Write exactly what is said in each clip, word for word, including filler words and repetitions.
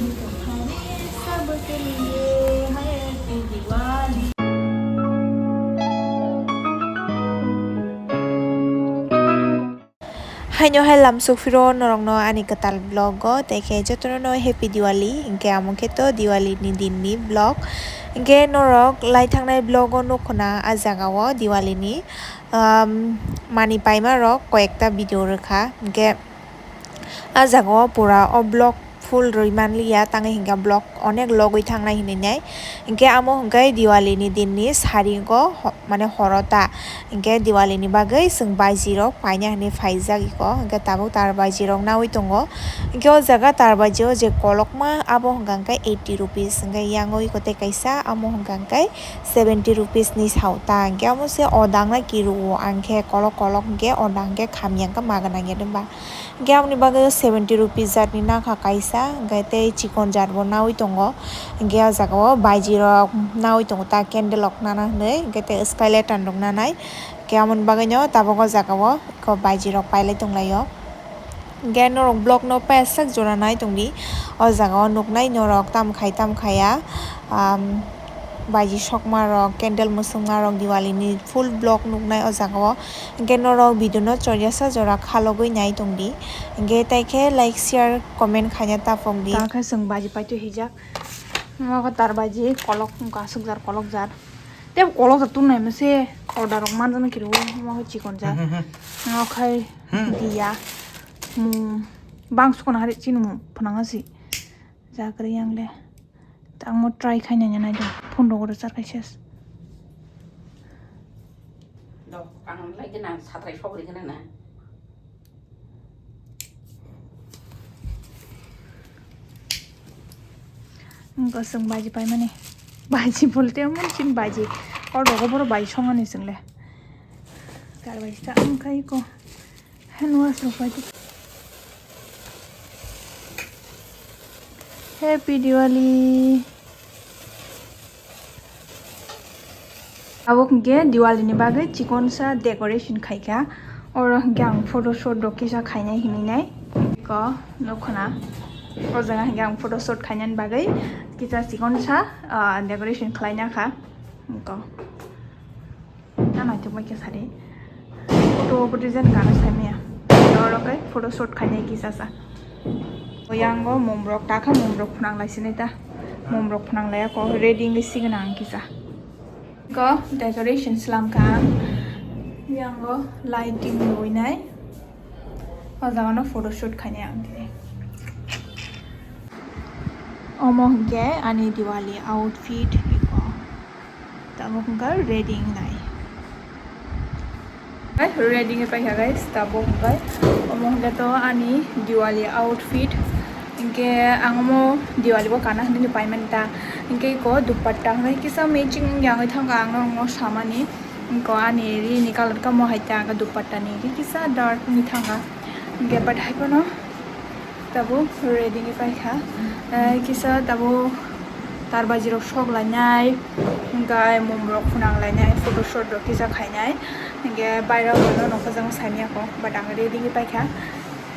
Haino hai lamsok phiro norokno ani kwtal vlog o, tei khe jotono no happy Diwali, hinkhe amo khe to Diwali ni din ni vlog. Hinkhe norok lai thangnai vlog o nukho na a jaga o Diwali ni, um, mani paima rok koyekta video rwkha, hinkhe a jaga o pura o vlog full rwi manliya, tangwi hinkhe vlog onek logwi thangnai hinwi nai. Hinkhe amo hinkhe Diwali ni din ni saringo ho-, mane horo ta. Hinkhe Diwali ni bagwi chwng baiji rok paina hinwi phaijak iko. Hinkhe tabuk tar baiji rok nawi tongo. Hinkhe o jaga tar baiji o je kolokma abo hwnka hinkhe eighty rupees. Hinkhe yang o iko tei kaisa amo hwnka hinkhe seventy rupees ni sao ta. Hinkhe amo se o dang na kiru o ang khe kolok kolok hinkhe o dang khe khamya hinkhe ma gwnang ya de ba. Hinkhe aboni bagwi seventy rupees jatni nakha kaisa, hinkhe tei chikon jat bo nawi tongo. Hinkhe o jaga o baiji rok nawi tongo ta candle rok nana hinwi, hinkhe tei sky lantern rok nanai. Hinkhe aboni bagwino tabuk o jaga o eko baiji rok pailai tonglaio. Hinkhe norok vlog no paisak jora nai tongdi, o jaga o nuknai norok tamo khai tamo khaiya, um, baiji sokma rok, candle mwswngma rok, Diwali ni full vlog nuknai o jaga o. Hinkhe norok video no chorjasa jora khalogwi nai tongdi. Hinkhe tei khe like, share, comment khaina ta phokdi. Ta khe chwng baji paitwi hijak. Omo khe tar baji kolok wngkha, aswk jar kolok jar. Tei kolok jar tun nai mase order rok manjak nai khe rw, omo khe chikon jar. Hmm, hmm, hmm. Omo khai Hmm. diya. Mung bangso kono hari chini mung phwnang asi. Jagrwi yang le. Tangmo try khaina nai do. Phone rogo rwchar khai ses. Do, ang lai gana, satrai sok ri gana na. Ang kosong baji pai mani. Baji bolte amon chin baji. Kor rogo boro baji songani single. Kar baji ta ang khai ko. Hand wash rok pai di. Happy Diwali. Abo hwnkhe Diwali ni bagwi chikon sa decoration khaikha. Oro hwnkhe ang photo shoot rok kisa khainai hinwi nai. Ko nukhuna. O jaga hwnkhe ang photo shoot khainani bagwi kisa chikon sa, ah, decoration khlaina kha. Ko. Na naithok bai khe sari. Photo bo design kana saimaya. Oro khe photo shoot khainai kisa sa. Yango mumrok takha mumrok phwnang lai sinai ta. Mumrok phwnang lai ko ready wngwi sigana ang kisa. Ko decoration slam kha ang. Yango lighting rwinai. O jaga no photo shoot khainai ang tini. Omo hwnkhe ani Diwali outfit iko. Tabuk hwnkhe ready wngnai. Hai, ready wngwi paikha, guys, tabuk hwnkhe. Omo hwnkhe to ani Diwali outfit. Hinkhe ang omo Diwali bo kana hinwi paimani ta. Hinkhe iko dupatta hwnwi kisa matching wngya wngwi thangkha, ang norokno samani. Iko ani ri ni colour kamo hai ta, ang dupatta ni ri kisa dark wngwi thangkha. Hinkhe but hai phano Tabuk ready wngwi paikha. Eh, kisa tabuk tar baji rok sok lainai, hwnkhe mum rok phunang lainai, photo shoot rok kisa khainai. Hwnkhe bairok no nokha jang saimanya kho, but ang ready wngwi paikha.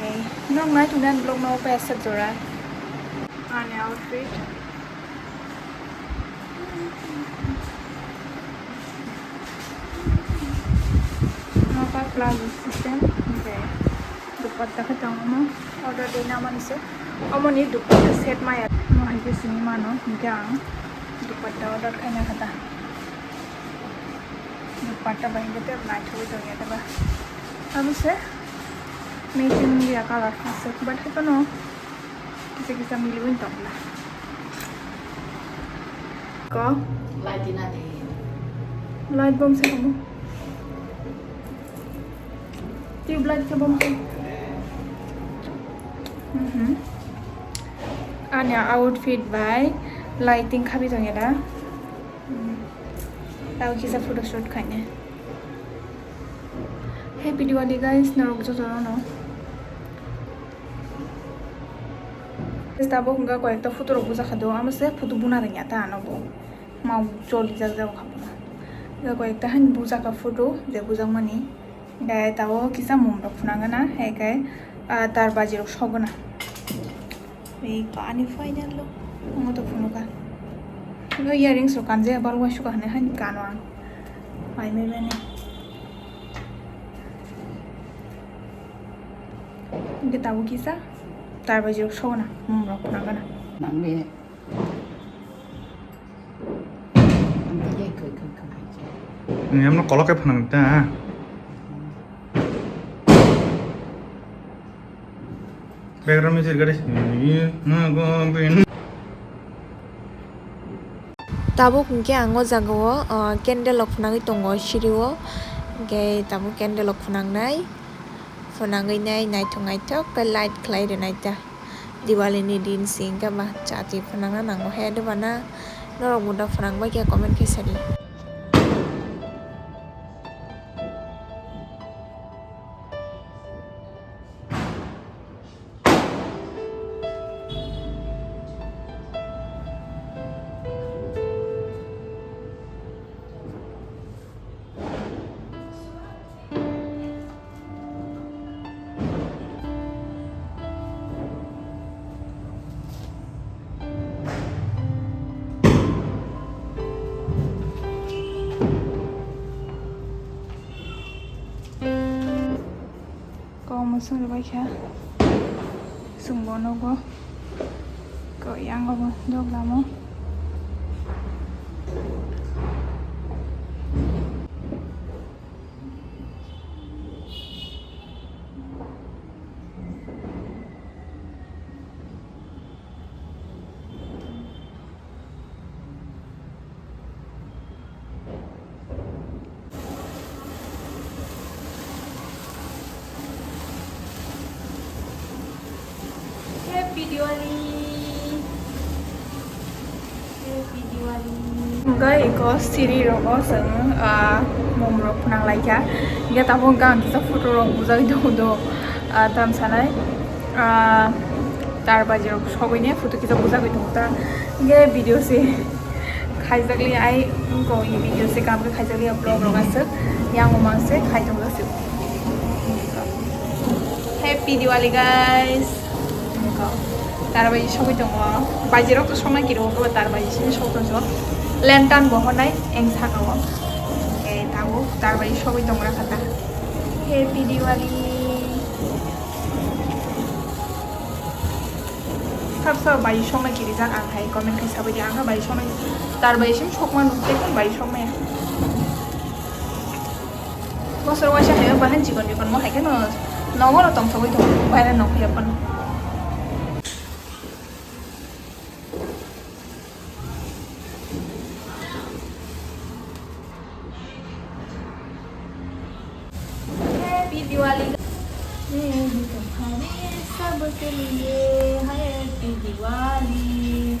Eh, norok nai tongdi ani vlog no paiya sat jora. Ani outfit. Nokha plazo system, hwnkhe dupatta khe tongo omo, order de namani se. Omo ni dupatta set maya. Omo hai khe simi mano, hwnkhe ang dupatta order khaina kha ta. Dupatta bai hwnkhe tei naithogwi tongya ta ba. Abo se matching ya colour aswk, but hai phano Kisa kisa miliwi tongla. Ko? Light di na di. Light bom se komo. Tube light se bom se. Mhm. Ani outfit bai lighting khabi tongya da. Hmm. Tao kisa photo shoot khaine. Happy Diwali guys, norok jotono no. Tabuk hwnkha koyekta photo rok bujak kha do, amo se photo buna rwngya ta ano bo. Mau choli jak jak kha buna. Hwnkha koyekta hani bujak kha photo, je bujak mani. Hwnkhe tabuk kisa mum rok phunang gana, hai khe, ah, tar baji rok sok gana. Ei ani final lo, omo to phunukha. Ego earrings rok kanjaya bal waisuka hinwi haino kano ang. Paimai mani. Hingke tabuk kisa, tar bai jok sogona, mum rok phunang gana. Nangbe. Ang tei kai kai kai kai. Ni amno kolok ke phunang ta. Background music gari. Tabuk hingke ang o jaga o, o, candle rok phunangwi tongo siri o. Hingke tabuk candle rok phunangnai. Phunangwi nai naithok naithok khe light khlai rwnai ta. Diwali ni din si hingke ba chati phunangna nango he doba na norok bo da phunang bai khe comment khe sadi. Kok mwswk rwbaikha, chwngbo nukgo, kok yango bo dok lamo. Happy Diwali. Happy Diwali. Hingke eko siri rogo chwng, ah, mum rok phunang laikha. Hingke tabuk hingke ang kisa photo rok bujagwi tongo do, ah, tam sanai. Ah, tar baji rok sogwi ne photo kisa bujagwi tongo ta. Hingke video se khaijakli ai wngkha, i video se kam khe khaijakli vlog rok aswk yang o mang se khai tongo se. Happy Diwali, guys. Wngkha. Tar bai sogwi tongo. Baji rok to songna kiri o, tar bai sini sok tongo. Lantern bo honai eng saka o. Oke, tabuk tar bai sogwi tongo rakha ta. Happy Diwali. Sab sab bai songna kirijak ang hai comment khai sabai di, ang kha bai songna tar bai sim sokma nuk tei bai sokmaya. Bosor waisa hai bahan chikon chikon mo hai kheno nogo no tong sogwi tongo, baire nong phiya phano. Happy Diwali. Ye hi tumhare sab ke liye Happy Diwali.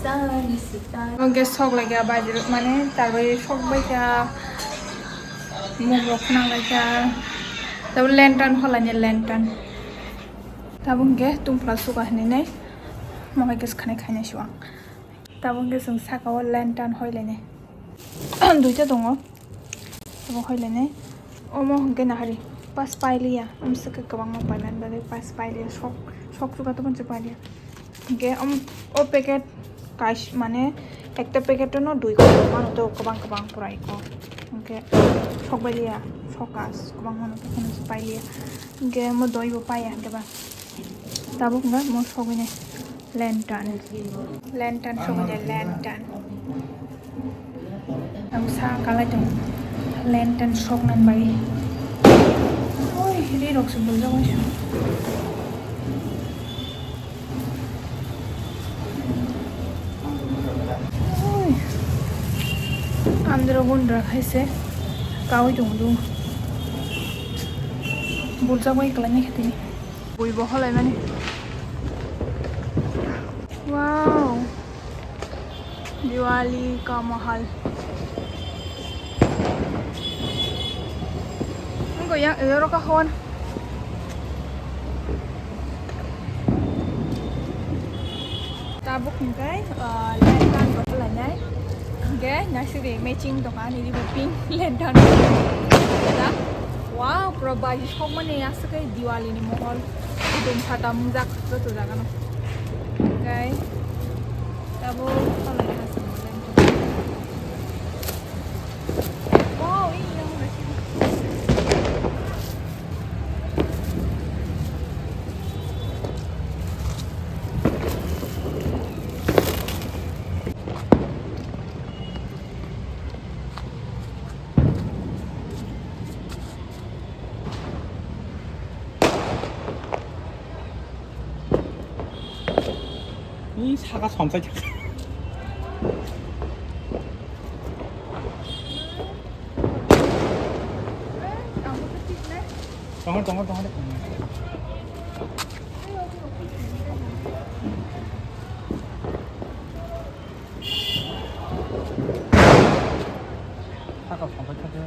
Sari sita. Hingke sok laikha baji mane tar bai sok baikha. Mum rok phunang laikha. Tabuk lantern holani lantern. Tabuk hingke tumpla suka hinui nai. Mohai khe swkhanai khainai se o ang. Tabuk hingke chwng saka o lantern hoilainai. Duita tongo. Abo hoilainai. Omo hingke nahari. Pas pailiya. Amswk khe kwbangma paimani bagwi pas pailiya. Sok, sok chuka tongmani se pailiya. Hingke om, o packet kais-, mane ekta packet no dui kok mano to kwbang kwbang pura eko. Hingke sok bailiya. Sok as kwbang mano to hwnwi se pailiya. Hingke omo doi bo paiya hingke ba. Tabuk hingke mo sogwini lantern. Lantern sogwini lantern. Ang sa kalai tong lantern soknan bai. Oi, ri rok se buljak bai su. Oi. Andro gundra khai se kawi tong du. Buljak bai kalai nai khe tini. Bui bo holai mani. Wow. Diwali ka mahal. Ang ko yang ero ka hon. Tabuk hingkai, ah, lantern bo holai nai. Hingke naisik di matching dokan ini bo pink lantern. Wow, pura bai sokmani aswk khe Diwali ni mohor. Kudum phatam wngjak joto jaga no. Tabuk tolai ha se mo lem. Oh, ini yang udah sini. Ni saka somsai thaka. Tongo, tongo, tongo. Saka somsai thaka.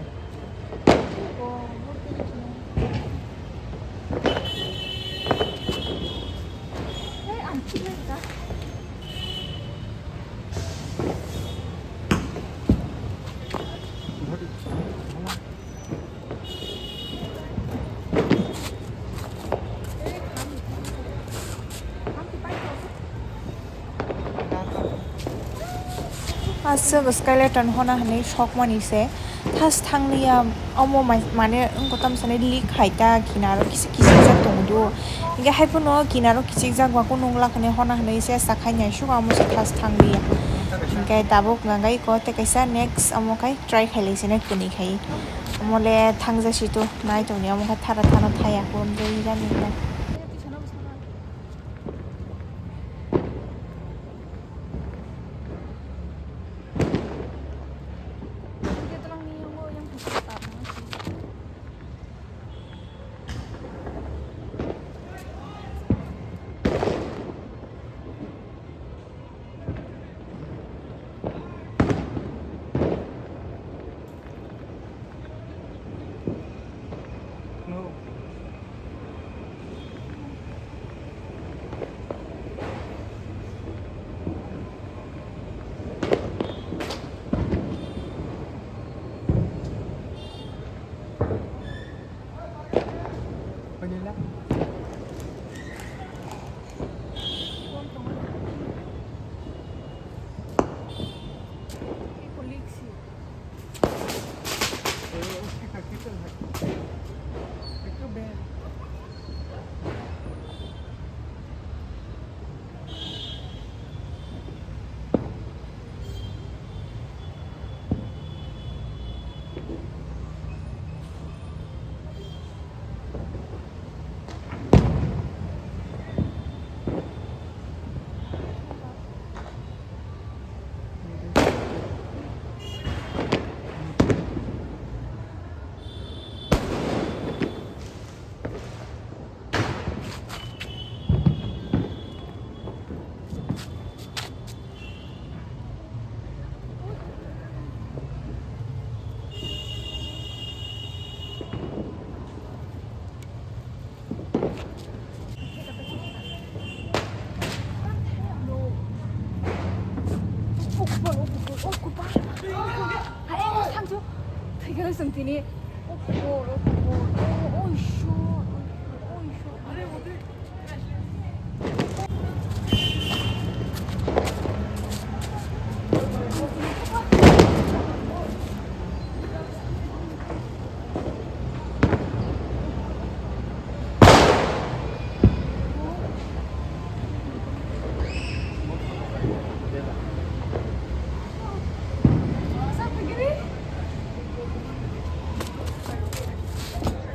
Aswk skeleton hona hwnwi sokmani se thas thangliya, omo mai-, mane wngkha tamo sanai leak hai ta kinaro kisa kisa jak tongo do, hinkhe haiphano kinaro kichijak ba kunu wngla hwnwi hona hwnwi se sak hai naisuk amo se thas thangliya, hinkhe tabuk nangai ko tei kaisa next omo khai try khai lai sinai kwnwi khai omo le thangjak si to nai tongni omo khai thara thano thaya hwn tei jani na.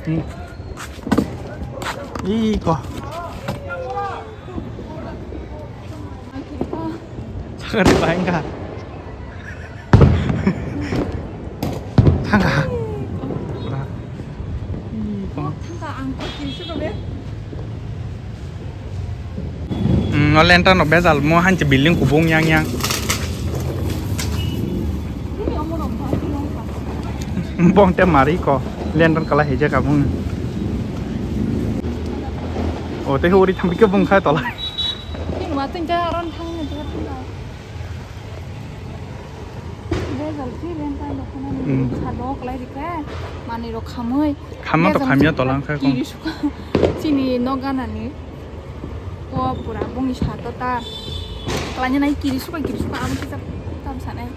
Hmm. Ih, kok. Sakari paeng ka. Thangka. Ih, kok. Thangka, ang kok kiri suka be. Hmm, no lantern no bejal, mo hanchi building kubung yang yang. Bong te mari ko, lantern kala heja kabung. O te huri thambi ke bung khai tola. Bejal si lantern no khana ni. Hmm. Salo kalai rikha, mani rok khamui. Khamna to khamya tolang khai ko. Kiri suka. Chini no ganani. O pura bongni sato ta. Kalaina nai kiri suka, kiri suka, amo kisa tam sanai.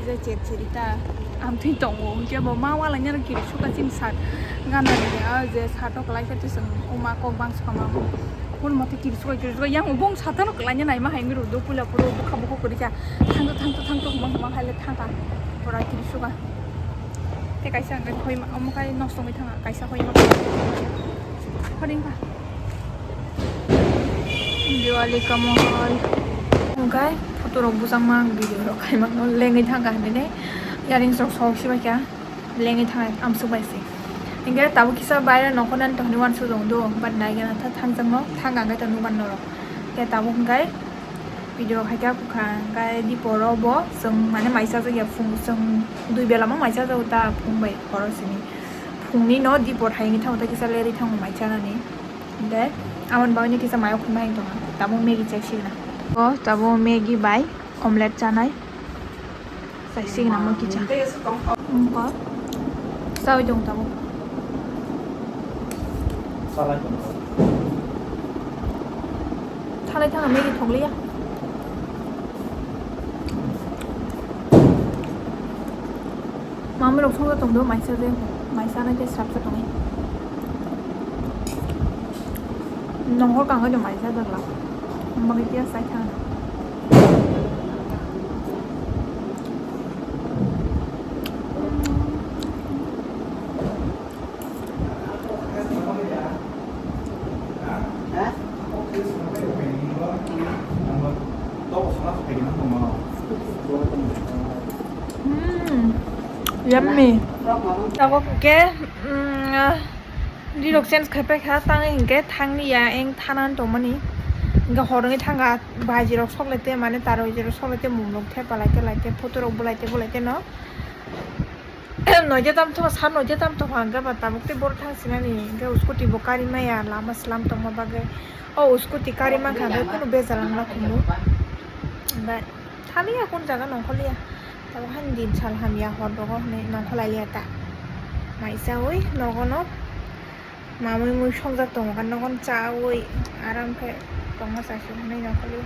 Je chet chiri ta. Amtwi tongo, hwnkhe bo ma walaina kiri suka chini sat. Gana ni a je sato kalai khe chwng oma kok bang sukama. Phone mote kiri suka, kiri suka, yang bong sato no kalaina nai ma hai ngi ru do pula puro bukha bukha kori kha. Thangto, thangto, thangto, huma huma hai le thangka. Pura kiri suka. Te kaisa ang hoi ma, omo kai nosto wngwi thanga, kaisa hoi ma. Hori wngkha. Diwali ka mohol. Hwnkhe photo rok bujangma ang video rok khaima no lengwi thangkha hinwi ne earrings rok sok sibaikha lengwi thangkha amsuk bai se. Hwnkhe tabuk kisa baire nokho nani tongni uansuk tong do but naigena tha thangjakno thangkha hwnkhe to nukar norok. Hwnkhe tabuk hwnkhe video khaikha bwkha hwnkhe diporo bo chwng mane mai chajakya phung chwng dui belamo mai chajago ta phung bai horo simi. Phungni no dipor hai wngwi thango ta kisa lerwi thango mai chanani. Hwnkhe aboni bagwi no kisa mayo khumna hai tongkha. Tabuk Maggie chai sigwna. O tabuk Maggie bai omelette chanai. Chai sigwna mo kisa. Wngkha. Chawi tong tabuk. Thalai thangna Maggie thokliya. Mami rok songja tongdo maisa je, maisa na je srapsa tongo. Nongkhor kangkhe do maisa dagla. Bagwi khe sai thang. Mm, yummy. Tabuk ke, mm, rirok change khai paikha, tangwi hinkhe thangni ya, eng thanan tongmani. Hinkhe hor wngwi thangkha, bhajirok soklaite, mane tarojirok soklaite, mumrok thepa laite, laite, photo rok bulaite, bulaite no. Noida tam thokha, sat noida tam thokha, hwnkhe ba tabuk tei borok thang sinani, hwnkhe scooty bo kari maya, lama slam tongma bagwi. O scooty kari mankha, hwnkhe kunu bejal wngla kumu. Hwnkhe thaliya, kun jaga nongkhorliya. Tabuk hani din sal hamya, hor rogo hwnwi nongkhorlailiya ta. Maisaui nogono. Mamui mui songjak tongo, kan nogon chaui aram khe tongma chasi hwnwi nongkhorliya.